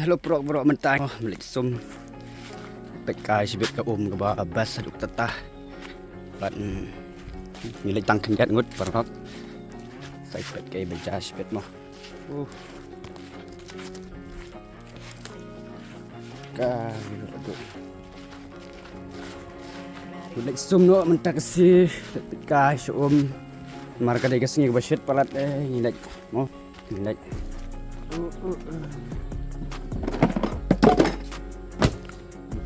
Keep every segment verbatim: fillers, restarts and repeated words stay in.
Hello, paralok, paralok, mynta, oh, ngi leit sum. Peit kai shibit ka um kaba best haduh katta. Bad, mm, ngi leit tang khyndiat ngut, paralok. Sa peit kai ba jia shibit mo. Uh. Ka, ngi leit sum noh mynta ka sngi, peit kai sha um. Namar ka dei ka sngi kaba shit palat, eh, ngi leit mo. Ngi leit.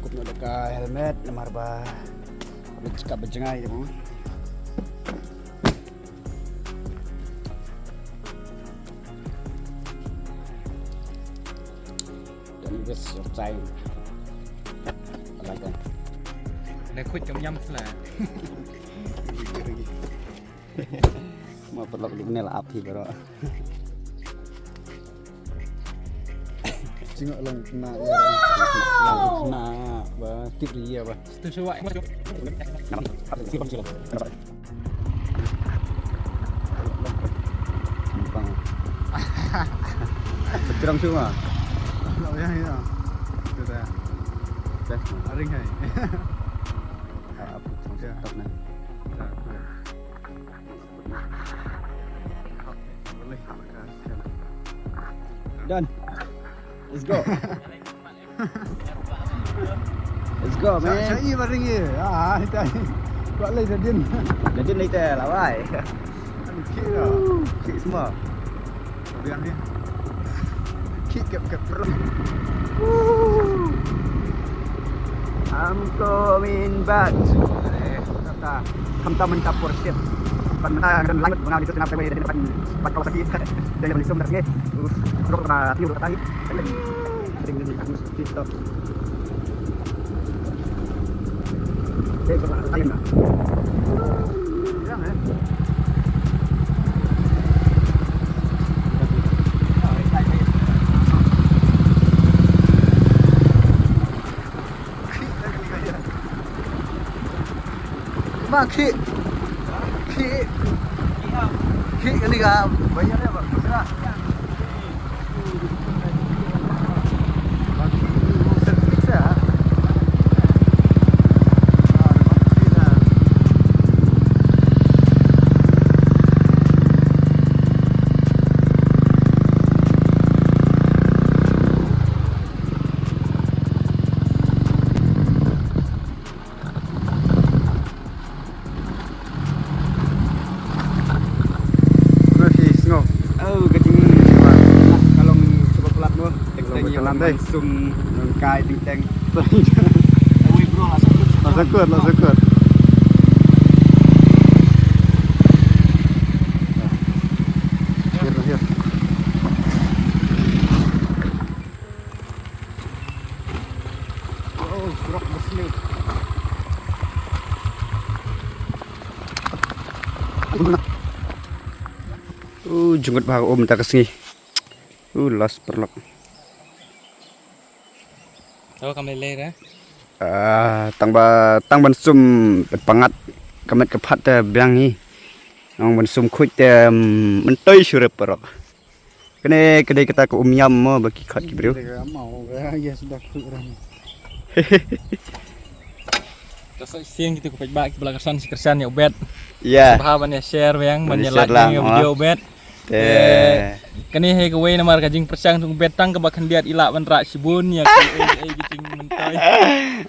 Kup noh da ka helmet namar ba leit ka ba jngai mo. Don't waste your time. Bye bye. Nai khuid kam ñiam sla. Ma paralok, luk ne la ap hi baroh. Jingok lang kena ya. Lang kena ba tip dia ba. Tu suwak. Numpang. Berang semua. Kalau yang ini. Sudah. Dah. Aring hai. Ah, apa? Ya. Stop nah. Dah, dah. Done. Let's go. Let's go, man. Sa i baring ye. Ah, itai. Kuat lai dadin. Dadin lai te lawai. Khih dah. Khih semua. Biang ni. Khih kep kep perut. I'm coming back. Kata, khamtam mynta por shit. Ban mynta kan lanjut banga di sana, pai pai dari depan, depan Kawasaki. Dari beli sum dari sini. Terus, terus, terus, terus, terus, terus, Ma khih. Khih. Khih kali ka. Bayar ya, Pak. Ka long cukup pelat mo. Teng teng ïa sum nongkai teng teng. Away bro, la sakut. La sakut, la sakut. Here, here. Oh, surok bersih. Uh, jngut bha ka um mynta ka sngi. Uh, las paralok. Tawa kam lei lei ra. Ah, tang ba, tang ban sum pat pangat ka met ka phat te biang hi. Nang ban sum khuid te, mm, myntoi shuh re paralok. Kane ka dei kata ka um ïam mo ba ki khot ki briew. Ka sa shisien kita ku peit ba ki ba la kyrshan shi kyrshan ïa u Bet. Ïa. Bha ban ïa share biang, ban ïa like biang ïa u video u Bet. Te kane hi kawei namar ka jingpyrshang jong u Bet tang kaba khyndiat i lah ban rah shibun ïa ki ei ei ki jingmyntoi.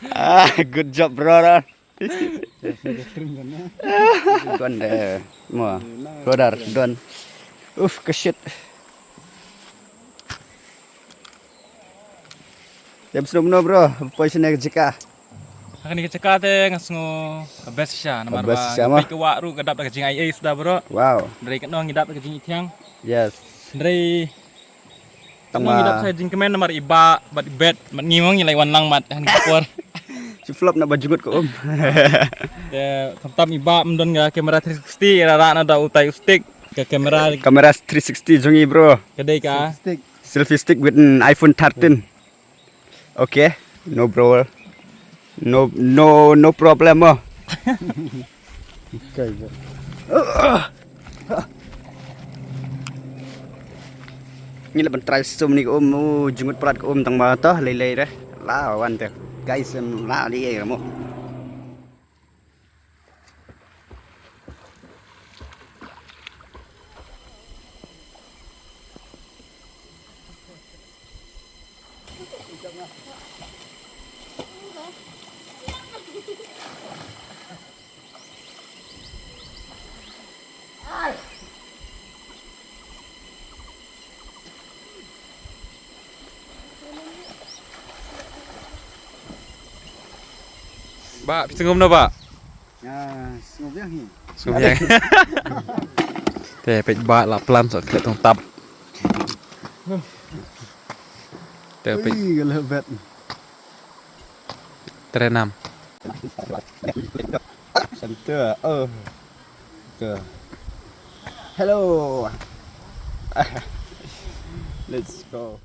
Ah, good job brother. Don de mo. Brother Don. Uf, ka shit. Te bsnum no bro, poi shane ka jaka. Ha kane ka jaka te nga sngew ka best shisha namar ba peit ka wah ruh ka dap da ka jingaiei suda bro. Wow. Hynrei katno ngi dap da ka jingithiang. Yes. Hynrei Tang ngi dap sa jingkmen namar i Bah bad i Bet bad ngi mo ngi la wan lang mat ha kane ka por. Shi flop na ba jngut ka um. Te khamtam i Bah ym don ka kamera three sixty, i la rah na da utai u stick ka kamera. Kamera three sixty jong i bro. Ka dei ka selfie stick with an iPhone thirteen. Okay, no bro. No, no, no problem mo. Okay, bro. Ngi la ban try sum ni ka um, u jngut prat ka um tang ba to lei lei re. La wan te. Guys, em la lei re mo. Bah, phi sngewbha noh, bah? Ya, sngewbha hi. Sngewbha. Te peit bah la plan sa klet tong tap. Te peit. Ui, gale bet. Trenam. Center. Oh. Ke. Hello. Let's go.